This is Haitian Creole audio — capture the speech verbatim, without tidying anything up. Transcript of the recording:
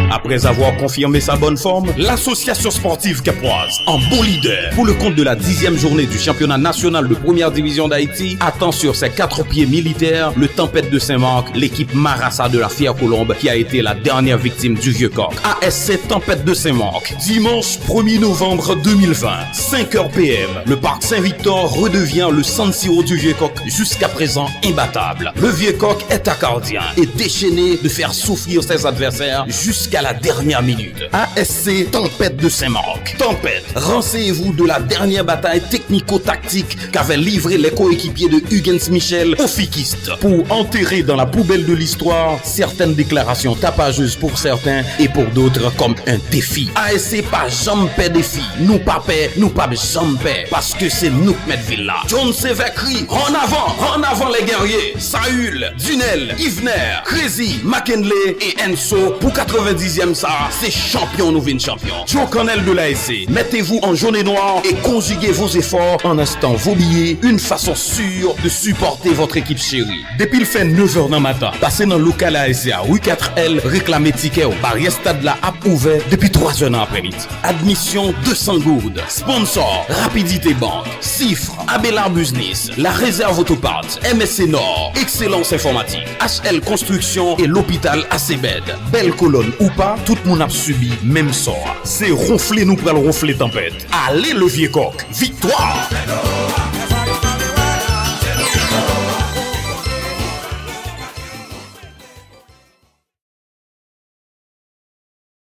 Après avoir confirmé sa bonne forme, l'association sportive Cappoise, en bon leader, pour le compte de la dixième journée du championnat national de première division d'Haïti, attend sur ses quatre pieds militaires le Tempête de Saint-Marc, l'équipe Marasa de la Fière Colombe, qui a été la dernière victime du Vieux Coq. A S C Tempête de Saint-Marc, dimanche premier novembre deux mille vingt, cinq heures P M, le parc Saint-Victor redevient le San Siro du Vieux Coq, jusqu'à présent imbattable. Le Vieux Coq est acardien et déchaîné de faire souffrir ses adversaires jusqu'à la dernière minute. A S C Tempête de Saint-Marc. Tempête, renseignez-vous de la dernière bataille technico-tactique qu'avaient livrée les coéquipiers de Hugens Michel aux Fikistes pour enterrer dans la poubelle de l'histoire certaines déclarations tapageuses pour certains et pour d'autres comme un défi. A S C pa janm pè defi. Nou pa pè, nou p ap janm pè. Paske se nou k mèt vil la. Jones Evèkri, en avant, en avant les guerriers. Saül, Dunel, Yvner, Crazy, McKinley et Enso. Pour quatre-vingt-dixième sa, se chanpyon nou vin chanpyon. Joe Cannell de l'A S C, mettez-vous en jaune et noir et conjuguez vos efforts en achetant vos billets, une façon sûre de supporter votre équipe chérie. Depi l fè nev è nan maten, pase nan lokal A S C a, ri kat L, reklame tikè w. Baryè stad la ap ouvè depi twa zè nan aprèmidi. Admisyon de san goud. Sponsor, Rapidité Banque, Sifre, Abelard Business, La Réserve Autoparts, M S C Nord, Excellence Informatique, H L Construction et L'Hôpital Acebed. Bèl kolòn ou pa, tout moun ap sibi menm sò a. Se wonfle nou pral wonfle tanpèt. Ale Levye Kòk, viktwa!